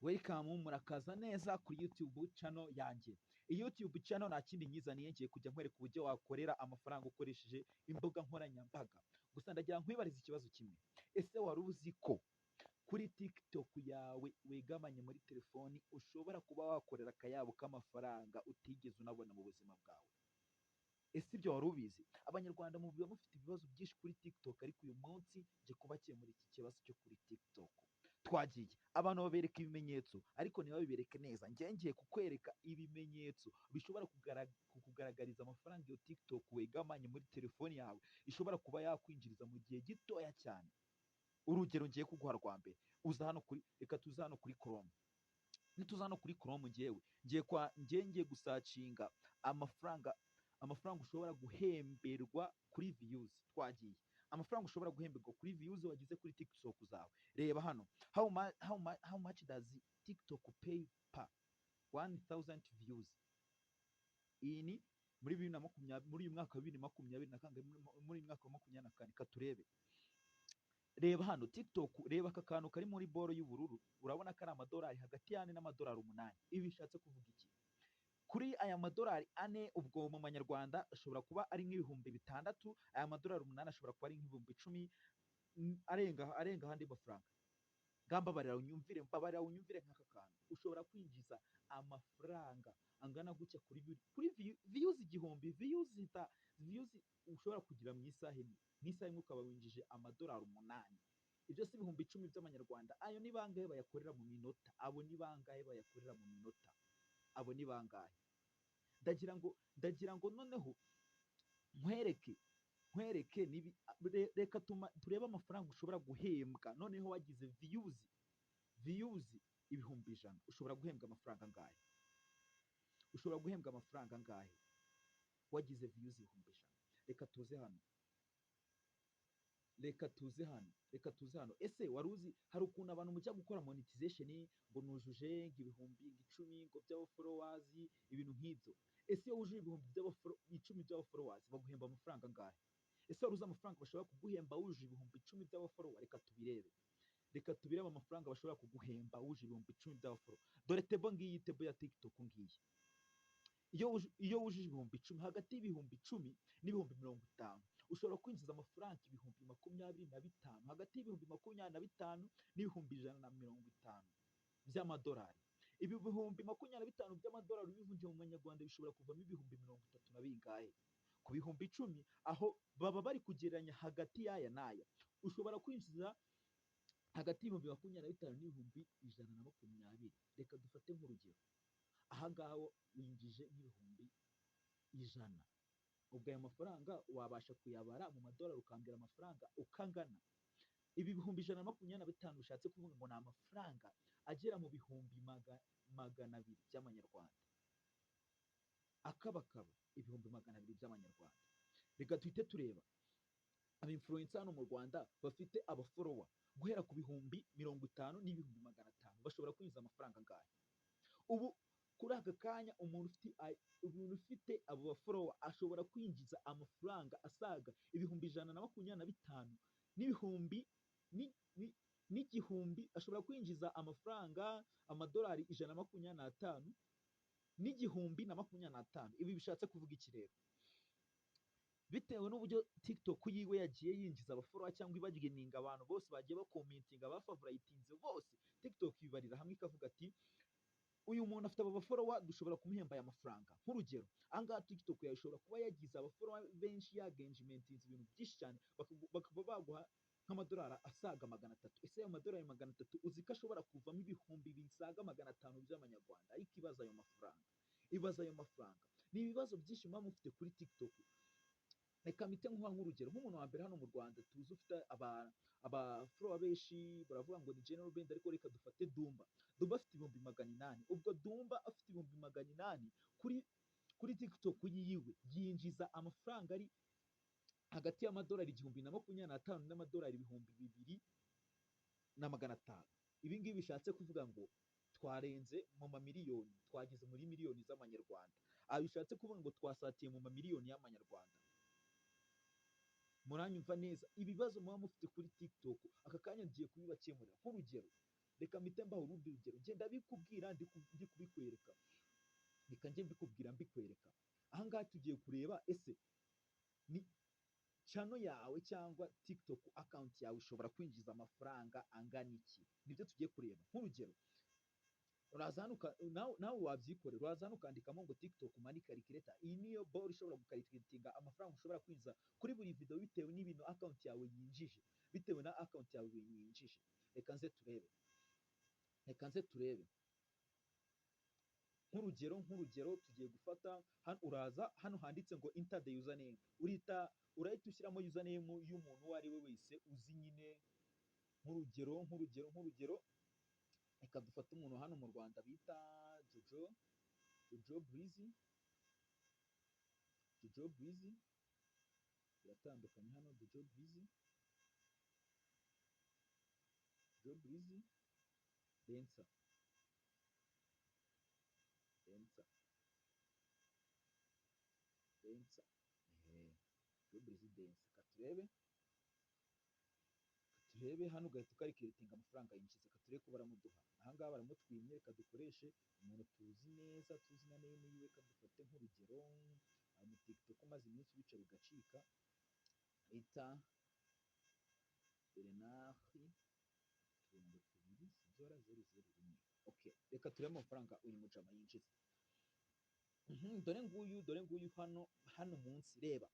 Welcome, murakaza neza kuri YouTube channel yanjye. Iyi YouTube channel nta kindi nyizaniye, ngiye kujya nkwereka uburyo wakorera amafaranga ukoresheje imbuga nkoranyambaga. Gusa ndagira nkwibarize ikibazo kimwe: ese wari uzi ko kuri TikTok yawe wegamanye muri telefoni ushobora kuba wakorera akayabo k'amafaranga utigeze unabona mu buzima bwawe? Ese ibyo wari ubizi? Abanyarwanda muba mufite ibibazo byinshi kuri TikTok, ariko uyu munsi nje kubakemura iki kibazo cyo kuri TikTok. Twagiye, abantu babereka ibimenyetso ariko ntibabibereke neza. Njye ngiye kukwereka ibimenyetso bishobora kukugaragariza amafaranga iyo TikTok wegamanye muri telefoni yawe ishobora kuba yakwinjiriza mu gihe gitoya cyane. Urugero ngiye kuguha rwa mbere, uza hano kuri, reka tuze hano kuri Chrome. Nituza hano kuri Chrome, ngewe ngiye kwa ngiye ngiye gusearchinga amafaranga ushobora guhemberwa kuri views. Twagiye, amafaranga ushobora guhemberwa kuri views wagize kuri TikTok zawe. Reba hano: how much does TikTok pay per 1000 views? Iyi ni muri 2020, muri uyu mwaka wa 2022, muri uyu mwaka wa 24. Katurebe, reba hano TikTok, reba aka kantu kari muri boro y'ubururu, urabona ko ari amadolari hagati y'ane n'amadolari 8. Ibi bishatse kuvuga iki? Kuri aya madolari 4, ubwo mu manyarwanda ashobora kuba ari nk'ibihumbi 6, aya madolari 8 ashobora kuba ari nk'ibihumbi 10, arenga ahandi mafaranga. Mbabarira unyumvire, mbabarira unyumvire nk'aka kantu: ushobora kwinjiza amafaranga angana gutya kuri views 1000, views ushobora kugira mu isaha imwe. Mu isaha imwe ukaba winjije amadolari 8. Ibyo si ibihumbi 10 by'amanyarwanda? Ayo ni bangahe bayakorera mu minota? Abo ni bangahe bayakorera mu minota? Abo ni bangahe? Ndagira ngo noneho nkwereke reka turebe amafaranga ushobora guhembwa noneho wagize views 100,000. Ushobora guhembwa amafaranga angahe? Ushobora guhembwa amafaranga angahe wagize views 100,000? Reka tuze hano, reka tuze hano, reka tuze hano. Ese wari uzi hari ukuntu abantu mujya gukora monetization ngo nujuje ngo ibihumbi ngo 10 ngo by'aba followers, ibintu nk'ibyo? Ese iyo wujuje ibihumbi 10 by'aba followers baguhemba amafaranga angahe? Ese wari uzi amafaranga bashobora kuguhemba wujuje ibihumbi 10 by'aba followers? Reka tubirebe, reka tubirebe amafaranga bashobora kuguhemba wujuje ibihumbi 10 by'aba followers. Dore table ngiyi, table ya TikTok ngiyi. Iyo wujuje ibihumbi 10, hagati y'ibihumbi 10 n'ibihumbi 50, ushobora kwinjiza amafaranga ibihumbi 25, hagati y'ibihumbi 25 n'ibihumbi 150 by'amadolari. Ibi bihumbi 25 by'amadolari ubivunjiye mu manyarwanda bishobora kuvamo ibihumbi 30 na bingahe ku bihumbi 10. Aho baba bari kugereranya hagati y'aya n'aya. Ushobora kwinjiza hagati y'ibihumbi 25 n'ibihumbi 120. Reka dufate nk'urugero, aha ngaha winjije nk'ibihumbi 100. Ubwo ayo mafaranga wabasha kuyabara mu madolari ukambwira amafaranga uko angana? Ibi bihumbi 125 bishatse kuvuga ngo ni amafaranga agera mu bihumbi 200 by'amanyarwanda, akabakaba ibihumbi 200 by'amanyarwanda. Reka tuhite tureba aba influencer hano mu Rwanda bafite aba follower guhera ku bihumbi 50 n'ibihumbi 500, bashobora kwinjiza amafaranga angahe? Ubu kuri aka kanya umuntu ufite abo ba follower ashobora kwinjiza amafaranga asaga ibihumbi 125 n'ibihumbi n'igihumbi, ashobora kwinjiza amafaranga amadolari 125 n'igihumbi na 25. Ibi bishatse kuvuga iki rero? Bitewe n'uburyo TikTok yiwe yagiye yinjiza aba follower cyangwa ibageninga, abantu bose bagiye bacommentinga, bafavoritinze bose, TikTok ibarira hamwe ikavuga ati: "Uyu muntu afite aba ba follower, dushobora kumuhemba aya mafaranga." Nk'urugero, ahangaha TikTok yawe ishobora kuba yagize aba follower benshi, yaengagementinze ibintu byinshi cyane, bakaba baguha nk'amadolari asaga 300. Ese ayo madolari 300 uzi ko ashobora kuvamo ibihumbi bisaga 500 by'amanyarwanda? Ariko ibaza ayo mafaranga, ibaza ayo mafaranga. Ni ibibazo byinshi muba mufite kuri TikTok. Reka mpite nkuha nk'urugero, nk'umuntu wa mbere hano mu Rwanda tuzi ufite aba follower benshi, baravuga ngo ni General Band, ariko reka dufate Dumba. Dumba afite ibihumbi 800. Ubwo Dumba afite ibihumbi 800 kuri TikTok yiwe, yinjiza amafaranga ari hagati y'amadolari 1025 n'amadolari 2500. Ibi ngibi bishatse kuvuga ngo twarenze mu mamiliyoni, twageze muri miliyoni z'amanyarwanda. Aha bishatse kuvuga ngo twasatiye mu mamiliyoni y'amanyarwanda. Muranyumva neza? Ibibazo muba mufite kuri TikTok, aka kanya ngiye kubibakemurira. Nk'urugero Reka mpite mbaha urundi rugero. Ngenda bikubwira, ndi kubikwereka. Reka njye mbikubwira mbikwereka. Ahangaha tugiye kureba: ese ni channel yawe cyangwa TikTok account yawe ishobora kwinjiza amafaranga angana iki? Nibyo tugiye kureba. Nk'urugero, uraza hano nawe wabyikorera, uraza hano ukandikamo ngo "TikTok money calculator". Iyi niyo ball ishobora gucalculatinga amafaranga ushobora kwinjiza kuri buri video bitewe n'ibintu account yawe yinjije, bitewe na account yawe yinjije. Reka nze turebe, reka nze turebe. Nk'urugero tugiye gufata hano, uraza hano handitse ngo "Enter the username", urahita ushyiramo username y'umuntu uwo ari we wese uzi nyine. Nk'urugero, reka dufate umuntu hano mu Rwanda bita Jojo Breezy. Jojo Breezy biratandukanye hano. Jojo Breezy, Jojo Breezy Dancer, Dancer, Dancer, Jojo Breezy Dancer. Katurebe, turebe hano, ugahita ucalculatinga amafaranga yinjiza. Reka turebe ko baramuduha. Ahangaha baramutwimye. Reka dukoreshe umuntu tuzi neza, tuzi na name yiwe. Reka dufate nk'urugero mu TikTok umaze iminsi bica bigacika, bita Bernard, uturongo tubiri, zora, 001. Okay, reka turebe amafaranga uyu mujama yinjiza. Dore nguyu, dore nguyu hano munsi. Reba,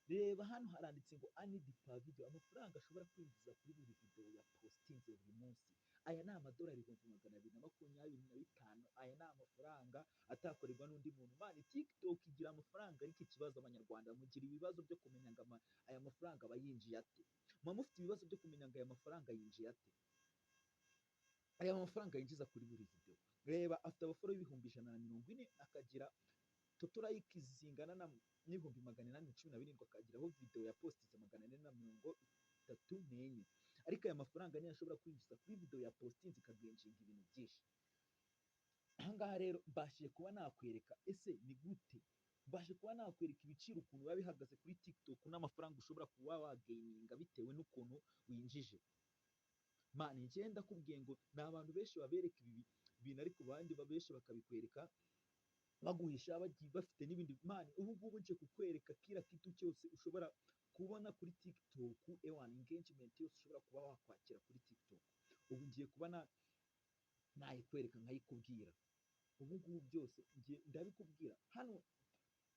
reba hano haranditse ngo "Earned per video", amafaranga ashobora kwinjiza kuri buri video ya postinze buri munsi. Aya ni amadolari 225,000. Aya ni amafaranga atakorerwa n'undi muntu. Man, TikTok igira amafaranga, ariko ikibazo abanyarwanda mugira ibibazo byo kumenya ngo aya mafaranga aba yinjiye ate. Muba mufite ibibazo byo kumenya ngo aya mafaranga yinjiye ate, aya mafaranga yinjiza kuri buri video. Reba, afite abafollower 140,000, akagira total like zingana na n'817,000, akagiraho video ya postinze 434. Ariko aya mafaranga niyo ashobora kwinjiza kuri video ya postinze, ikagenjinga ibintu byinshi. Ahangaha rero mbashije kuba nakwereka ese ni gute, mbashe kuba nakwereka ibiciro ukuntu biba bihagaze kuri TikTok n'amafaranga ushobora kuba wagaininga bitewe n'ukuntu winjije. Man, njye ndakubwiye ngo ni abantu benshi babereka ibi bintu, ariko abandi benshi bakabikwereka baguhisha, bagiye bafite n'ibindi. Man, ubu ngubu nje kukwereka kila kitu cyose ushobora kubona kuri TikTok, ewan engagement yose ushobora kuba wakwakira kuri TikTok. Ubu ngiye kuba nayikwereka nkayikubwira. Ubu ngubu byose ngiye ndabikubwira hano.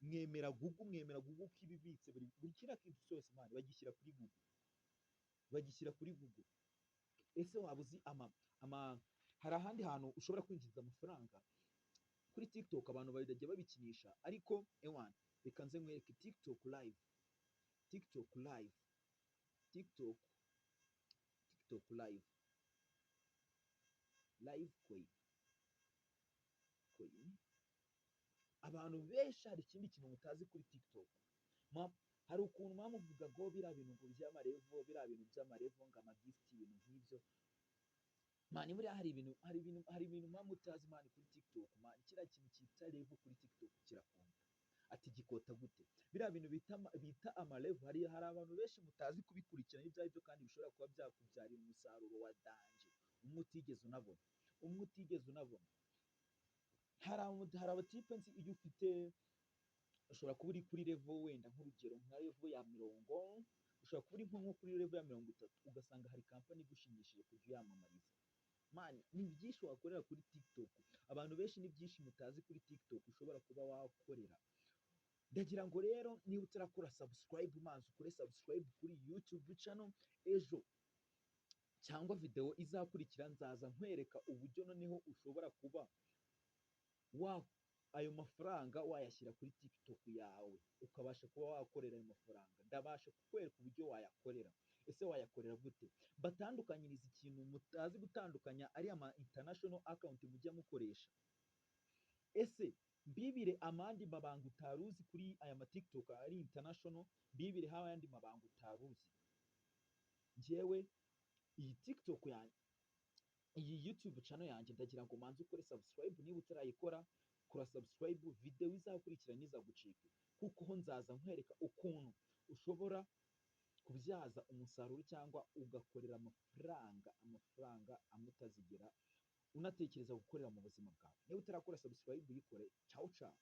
Mwemera Google, mwemera Google ko ibibitse buri kiriya kintu cyose. Man, bagishyira kuri Google, bagishyira kuri Google. Ese waba uzi ama ama hari ahandi hantu ushobora kwinjiza amafaranga kuri TikTok? Abantu bajya babikinisha, ariko ewan, reka nze nkwereke TikTok live, TikTok live, TikTok live, live coin. Abantu benshi, hari ikindi kintu mutazi kuri TikTok. Hari ukuntu muba muvuga ngo biriya bintu ngo by'amalevel, biriya bintu by'amalevel, ngo amagift, ibintu nk'ibyo. Man, buriya hari ibintu muba mutazi, man, kuri TikTok. Man, kiriya kintu cyita level kuri TikTok kirakonta. Ati gikota gute? Biriya bintu bita amalevel, hari abantu benshi mutazi kubikurikirana ibyo ari byo, kandi bishobora kuba byakubyarira umusaruro wa danger umwe utigeze unabona, umwe utigeze unabona. Hari abatipe nzi, iyo ufite, ushobora kuba uri kuri level, wenda nk'urugero nka level ya 40, ushobora kuba uri nko kuri level ya 30, ugasanga hari company igushimishije kujya uyamamariza. Man, ni byinshi wakorera kuri TikTok. Abantu benshi, ni byinshi mutazi kuri TikTok ushobora kuba wakorera. Ndagira ngo rero niba utarakora subscribe, maze ukore subscribe kuri YouTube channel. Ejo cyangwa video izakurikira nzaza nkwereka uburyo noneho ushobora kuba wa ayo mafaranga wayashyira kuri TikTok yawe, ukabasha kuba wakorera ayo mafaranga. Ndabasha kukwereka uburyo wayakorera. Ese wayakorera gute? Batandukanyiriza ikintu mutazi gutandukanya, ari ama international account mujya mukoresha. Ese mbibire amandi mabanga utari uzi kuri aya ma TikTok ari international? Mbibire hawe ayandi mabanga utari uzi. Njyewe iyi TikTok yanjye, iyi YouTube channel yanjye, ndagira ngo manze ukore subscribe. Niba utarayikora, kora subscribe. Video izakurikira ntizagucike, kuko ho nzaza nkwereka ukuntu ushobora kubyaza umusaruro cyangwa ugakorera amafaranga, amafaranga amwe utazigera unatekereza gukorera mu buzima bwawe. Niba utarakora subscribe, uyikore. Ciao ciao.